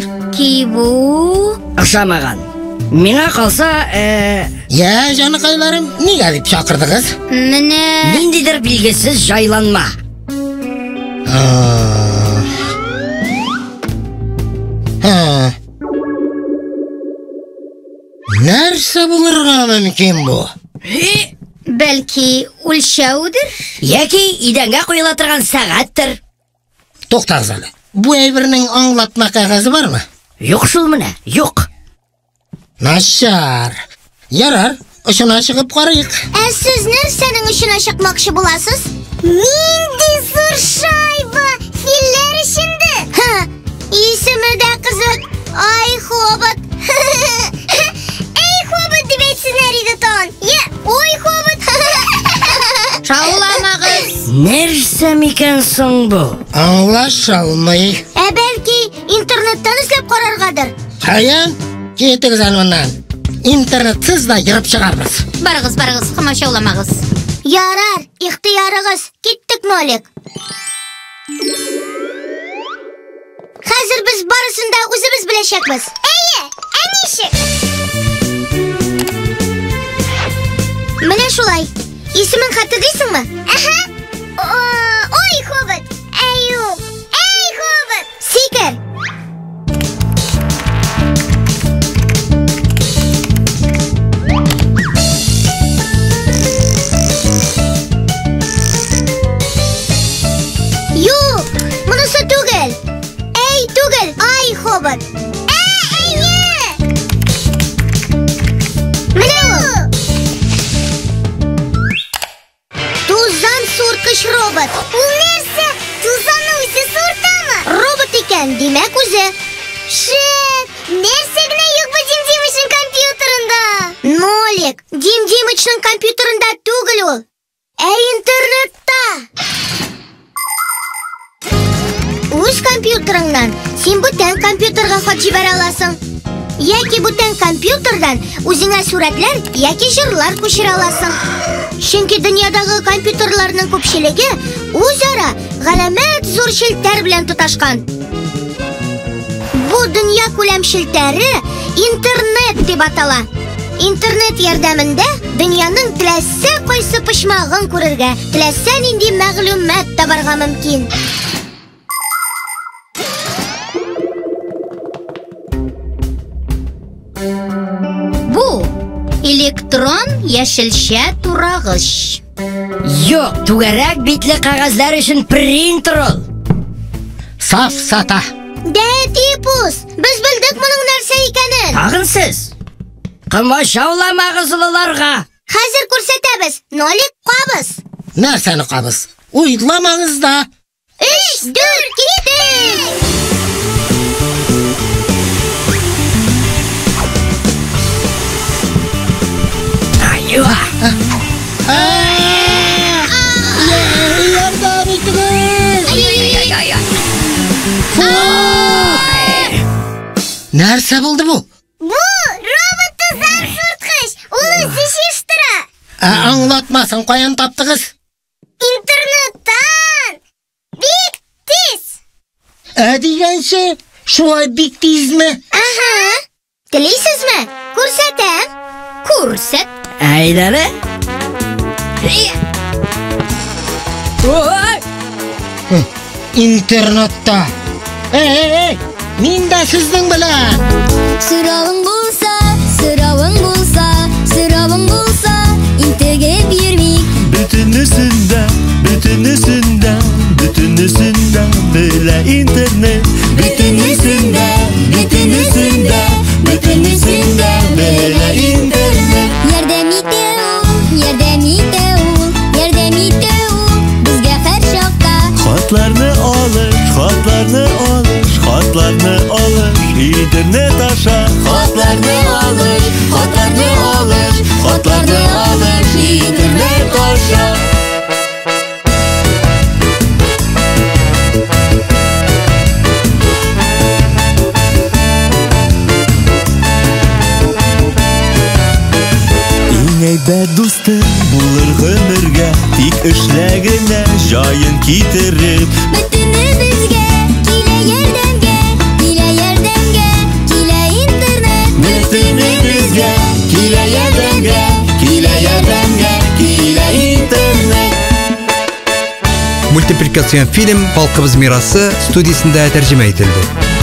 Бәлки бу Ошамаган. Миңа калса, Я, җаныкайларым, нигә дип чакырдыгыз? Менә ниндидер билгесез җайланма. Ха. Нәрсә булырга мөмкин бу? Бәлки үлчәүдер? Яки идәнгә куела торган сәгатьтер. Туктагыз әле. Бу әйбернең аңлатма кәгазе бармы? Юк шул менә, юк. Начар. Ярар, очына чыгып карыйк. Ә сез нәрсәнең очына чыкмакчы буласыз? Нинди зур шайба! Филләр эчендә! Ха, исеме дә кызык. Ай, хобот. Эй, хобот дип әйтсеннәр иде тагын. Е, ой, хобот. Шауламагыз. Нәрсә микән соң бу? Аңлашылмый. Ә бәлки интернеттан эзләп караргадыр? Каян? Китегез әле моннан. Интернетсыз да ерып чыгарбыз. Барыгыз, барыгыз, комачауламагыз. Ярар, ихтыярыгыз. Киттек, Нолик. Хәзер без барысын да үзебез беләчәкбез. Әйе, ә ничек? Менә шулай. Исемен хәтерлисеңме? Әһә. Ой, хобот. Әй, юк. Әй, хобот. Сикер. Юк, монысы түгел. Әй, түгел, ай, хобот. Ә, әйе! Менә ул. Тузан суырткыч робот. Ул нәрсә? Тузанны үзе суыртамы? Робот икән, димәк үзе. Шәп! Нәрсә генә юк бу Дим Димычның компьютерында? Нолик, Дим Димычның компьютерында түгел ул. Ә интернетта. Үз компьютерыңнан син бүтән компьютерга хат җибәрә аласың. Яки бүтән компьютердан үзеңә сурәтләр яки җырлар күчерә аласың. Чөнки дөньядагы компьютерларның күпчелеге үзара галәмәт зур челтәр белән тоташкан. Бу дөнья күләм челтәре интернет дип атала. Интернет ярдәмендә дөньяның теләсә кайсы почмагын күрергә, теләсә нинди мәгълүмат табарга мөмкин. Бу электрон яшелчә турагыч. Юк, түгәрәк битле кәгазьләр өчен принтер ул. Сафсата. Дәти пус, без белдек моның нәрсә икәнен. Тагын сез. Комачауламагыз олыларга. Хәзер күрсәтәбез. Нолик, кабыз. Нәрсәне кабыз? Уйламагыз да. 3, 4, киттек! Аюа! Ярдәм итегез! Ай-ай-ай-ай. Нәрсә булды бу? Бу робот тузан суырткыч. Ул үзе җыештыра. Ә аңлатмасын каян таптыгыз? Интернеттан. Бик тиз. Ә дигәнче, шулай бик тизме? Аһа. Телисезме? Күрсәтәм. Күрсәт. Әйдәле. Ой! Интернетта. Эй, эй, эй! Мин дә сезнең белән. Соравың булса, соравың булса, соравың булса, интегеп йөрмик. Бөтенесен дә, бөтенесен дә, бөтенесен дә белә интернет. Бөтенесен дә, бөтенесен дә, бөтенесен дә белә интернет. Ярдәм итә ул, ярдәм итә ул, ярдәм итә ул безгә һәр чакта. Хатларны алыш, хатларны алыш, хатларны алыш, интернет аша. Хатларны алыш, хатларны алыш, хатларны алыш, интернет аша. Иң әйбәт дустың булыр гомергә, тик эшлә генә җаен китереп. Бөтенебезгә килә ярдәмгә, килә ярдәмгә. Мультипликацион фильм Халкыбыз мирасы студиясендә тәрҗемә ителде.